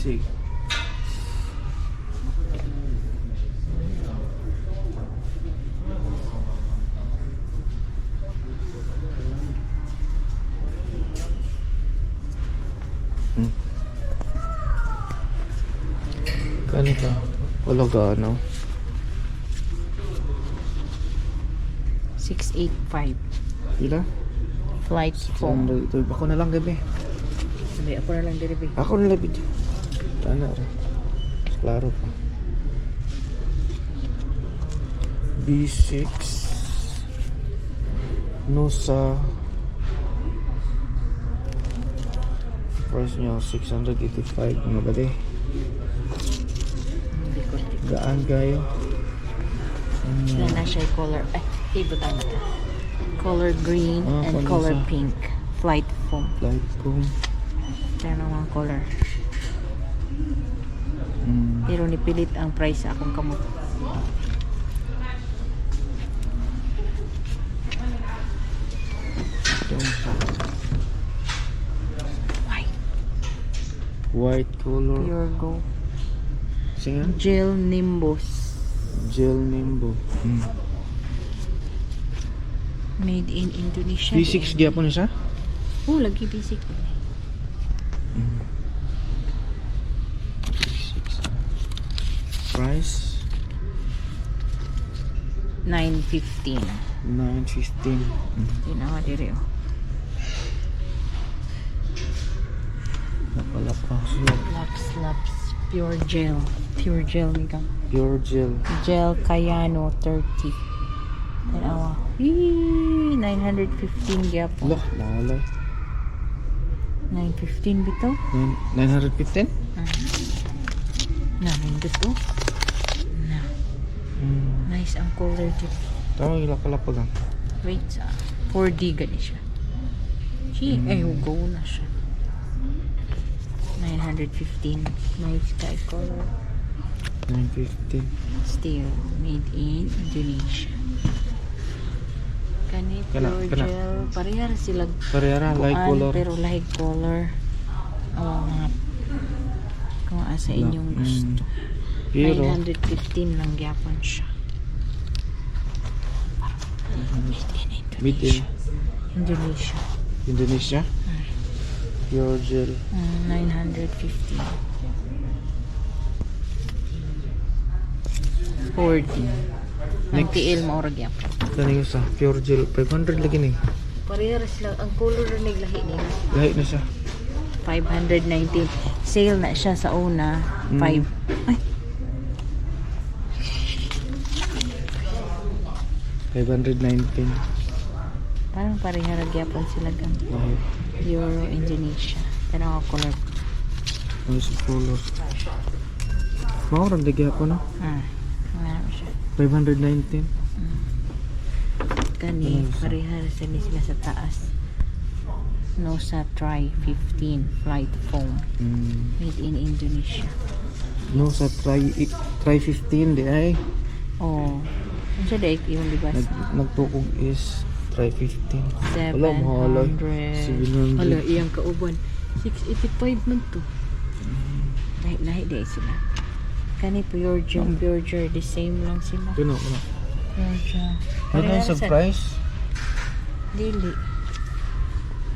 B6. Kano ka? Wala ka ano? 685. Pila? Flight foam. 600. Ako na lang gabi. Sabi, ako na lang diri be. Ako na lang video. Tana ra. Mas klaro pa. B6 Nusa. Price niya 685, mga bade. Hindi ko. Gaan kayo. Na na siya color. Ay, ibutang na. Color green Ah, and color color sa- pink. Flight foam. Light foam. Kaya mga color. Pero nipilit ang price sa akong kamot. Ito. White. White color. Pure gold. Sige. Gel Nimbus. Gel Nimbo. Made in Indonesia. B6 gyapon siya? Oh, lagi B6. B6. Price 915. 915. Tinawa diri oh. Napalapa siya. Laps laps pure gel. Pure gel ni kang. Pure gel. Gel Cayano 30. Tanawa. Eee, 915 gyapon. Lah, mahalay. 915 bitaw? 915? Na, nindot oh. Na, nice ang color dito. Tama yung lapalapa lang. Wait, sa 4D gani siya. Gee, ay, go na siya. 915. Nice kay color. 915. Steel. Made in Indonesia. Kani Kana, pure kana. gel. Parehara sila Parehara, like kuan, color. pero like color. Awa mga kung asa inyong gusto. Pero, 915 lang gyapon siya. Made in Made in Indonesia. Indonesia. Indonesia. Pure gel. 915. 40. Ang Next. tiil mo orag gyapon. Kani yung sa pure gel. 500 lagi ni. Parehara sila ang color ra naglahi nila. Lahi na siya. 519. Sale na siya sa una. 5. Ay, 519. parang parehara gyapon sila gang. Lahi. Euro Indonesia. Tanaw color. Ano sa color? Maurang lagi ako no? Ah, meron siya. 519. Kani, Ano siya? parehara sila sila sa taas. Nosa Try 15 Flight Foam. Made in Indonesia. No, sa try 15 di ay. Oh. Ano siya dahil yung libas? Nagtukog is try 15. Wala, mahal ay. 700. 700. Hala, iyang kauban. 685 man to. Lahi-lahi dahil sila. Kani pure gel, pure gel, the same lang sila. Kano, kano. Pure gel. Ano Parehara sa sa- price? Dili.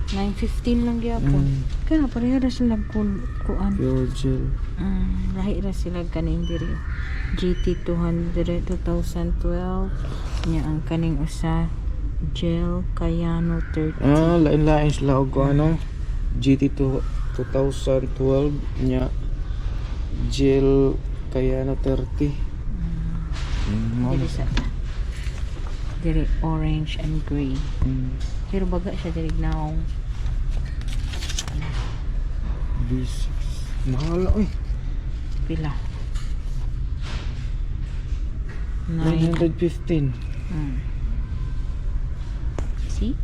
915 lang gyapon. Kana pareha ra sila kuan. Pure gel. Lahi ra sila kaning diri. GT 200 2012 nya ang kaning usa gel Cayano 30. Ah, lain-lain sila og ano. GT2 2012 nya gel kaya no 30. Diri sa diri orange and gray. Pero baga siya diri naong. B6. Mahal oy. Pila. 9. 915. See?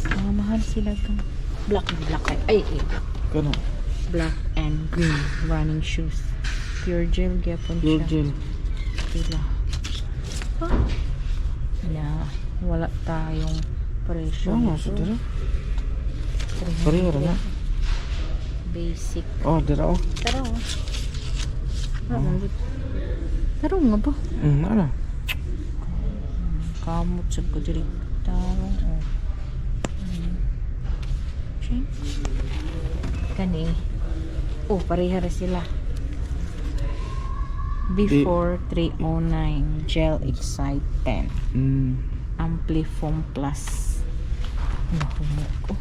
Mga mahal sila kang black and black. Ay, ay, Kano? Black and green running shoes. Pure gel gyapon Pure siya. gel. Pila. Ah. Na, wala tayong presyo Ano nito. sa dira? 300. Pareha ra na. Basic. Oh, dira oh. Tara oh. Oh. Tarong nga ba? Ano? Kamot sa ko diri. Tarong oh. Ching. Kani. Oh, pareha ra sila. Before 309 Gel Excite 10. Amplifoam Plus. Nahumok ko.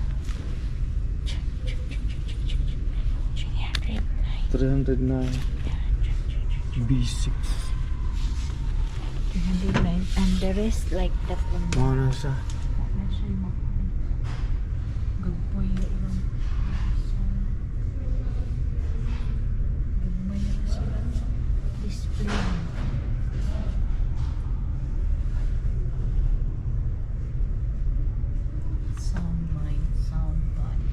309. B6. 309. And the rest like that one. Mao na siya. Wala siya yung gagmay lang. Gagmay ra sila. Display. Sound mind, sound body.